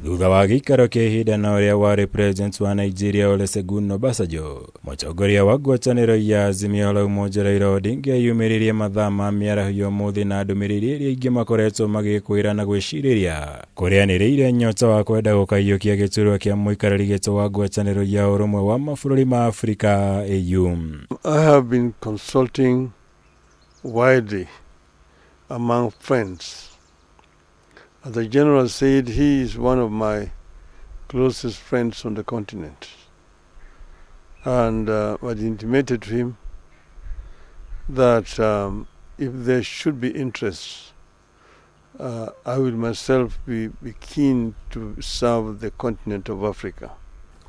Thutha wa gĩikaro kĩa ihinda na ũrĩa warĩ president wa Nigeria Olusegun Obasanjo, mũtongoria wa ngwatanĩro ya Azimio la Umoja Raila Odinga eyumĩririe mathaa ma mĩaraho ya ũmũthĩ na ndũmĩrĩri ĩrĩa aingĩ makoretwo magĩkwĩra na gwĩcirĩria kũrĩa anĩrĩire nyota wa kwenda gũkaiyũkia gĩturwa kĩa mũikarĩri gĩtĩ wa ngwatanĩro ya ũrũmwe wa mabũrũri ma Afrika AU. I have been consulting widely among friends. As the general said, he is one of my closest friends on the continent. And I intimated to him that if there should be interest, I will myself be keen to serve the continent of Africa.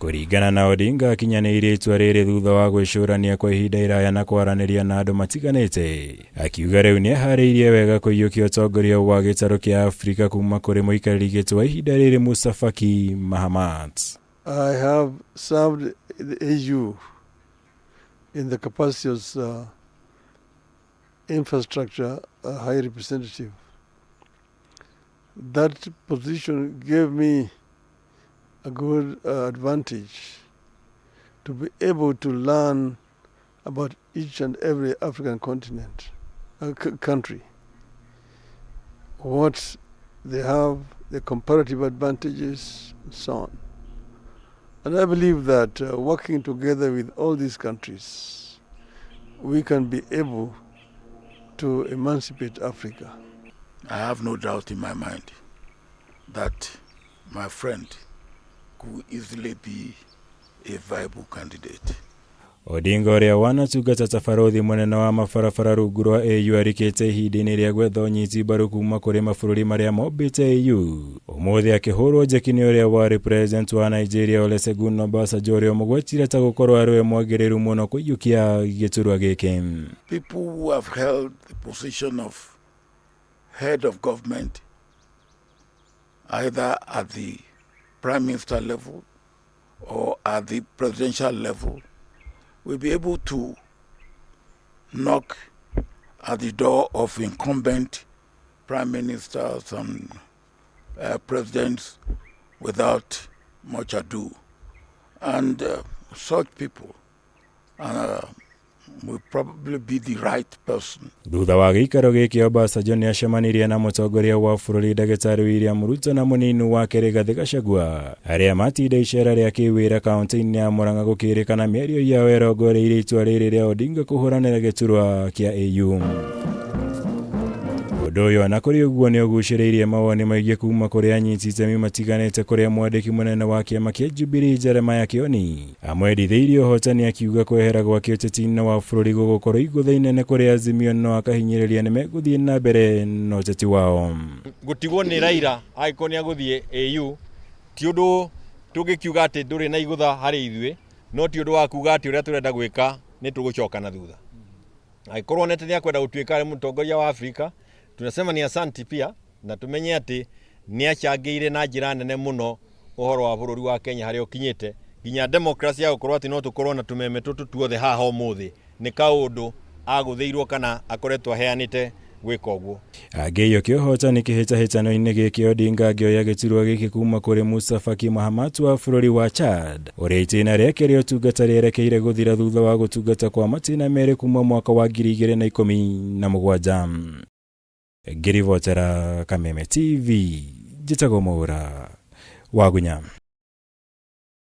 Kũringana na Odinga, akinyanĩirie itua rĩrĩ thutha wa gwĩcũrania kwa ihinda iraya na kwaranĩria na andũ matiganĩte, akiuga rĩu nĩ eharĩirie wega kũiyũkia ũtongoria wa gĩtarũ kĩa Afrika kuma kũrĩ mũikarĩri gĩtĩ wa ihinda rĩrĩ Musa Faki Mahamat. I have served the AU in the capacity as infrastructure high representative. That position gave me a good advantage to be able to learn about each and every African continent, country, what they have, the comparative advantages, and so on. And I believe that working together with all these countries, we can be able to emancipate Africa. I have no doubt in my mind that my friend could easily be a viable candidate. Odinga, ũrĩa wanatungata ta barũthi mũnene wa mabarabara rungu rwa AU, arikĩte ihinda-inĩ rĩa gwetha ũnyiti mbaru kuma kũrĩ mabũrũri marĩa mombĩte AU, ũmũthĩ akĩhũrwo njeki nĩ ũrĩa warĩ president wa Nigeria Olusegun Obasanjo, ũrĩa ũmũgwetire ta gũkorwo arĩ we mwagĩrĩru mũno kũiyũkia gĩturwa gĩkĩ. People who have held the position of head of government, either at the prime minister level or at the presidential level, will be able to knock at the door of incumbent prime ministers and presidents without much ado. And such people will probably be the right person. Thutha wa gĩikaro gĩkĩ, Obasanjo nĩ acemanirie na mũtongoria wa bũrũri Ndagĩtarĩ William Ruto na mũnini wake Rigathĩ Gachagua, arĩa matinda icera rĩa kĩwĩra kaunti-inĩ ya Murang'a, gũkĩrĩkana mĩario yao ĩrongoreirie itua rĩrĩ rĩa Odinga kũhũranĩra gĩturwa kĩa AU. Ũndũ ũyũ ona kũrĩ ũguo nĩ ũgucĩrĩirie mawoni maingĩ kuma kũrĩ anyiti itemi matiganĩte, kũrĩa mwandĩki mũnene wa kĩama kĩa Jubilee Jeremiah Kioni amwendithĩirie ũhotani, akiuga kwehera gwake ũteti-inĩ wa bũrũri gũgũkorwo igũtha inene kũrĩ Azimio, no akahinyĩrĩria nĩ megũthiĩ na mbere na ũteti wao. Gũtigwo nĩ Raila angĩkorwo nĩ agũthiĩ AU ti ũndũ tũngĩkiuga atĩ ndũrĩ na igũtha harĩ ithuĩ, no ti ũndũ wa kuga atĩ ũrĩa tũrenda gwĩka nĩ tũgũcoka na thutha. Angĩkorwo nete nĩ akwenda gũtuĩka mũtongoria wa Afrika, tunasema ni asanti pia, na tumenye atĩ nĩ acangĩire na njĩra nene mũno ũhoro wa bũrũri wa Kenya harĩa ũkinyĩte, nginya democracy ya gũkorwo atĩ no tũkorwo na tũmeme tũtũ tuothe haha ũmũthĩ nĩ kaũndũ agũthĩirwo kana akoretwo aheanĩte gwĩka ũguo. Angĩiyũkia ũhotani kĩhĩtahĩtano-inĩ gĩkĩ, Odinga angĩoya gĩturwa gĩkĩ kuma kũrĩ Musa Faki Mahamat wa bũrũri wa Chad, ũrĩa itĩna rĩake rĩa ũtungata rĩerekeire gũthira thutha wa gũtungata kwa matĩna merĩ kuma mwaka wa 2017. Ngĩribotera Kameme TV, njĩtagwo Mwaura Wagunya.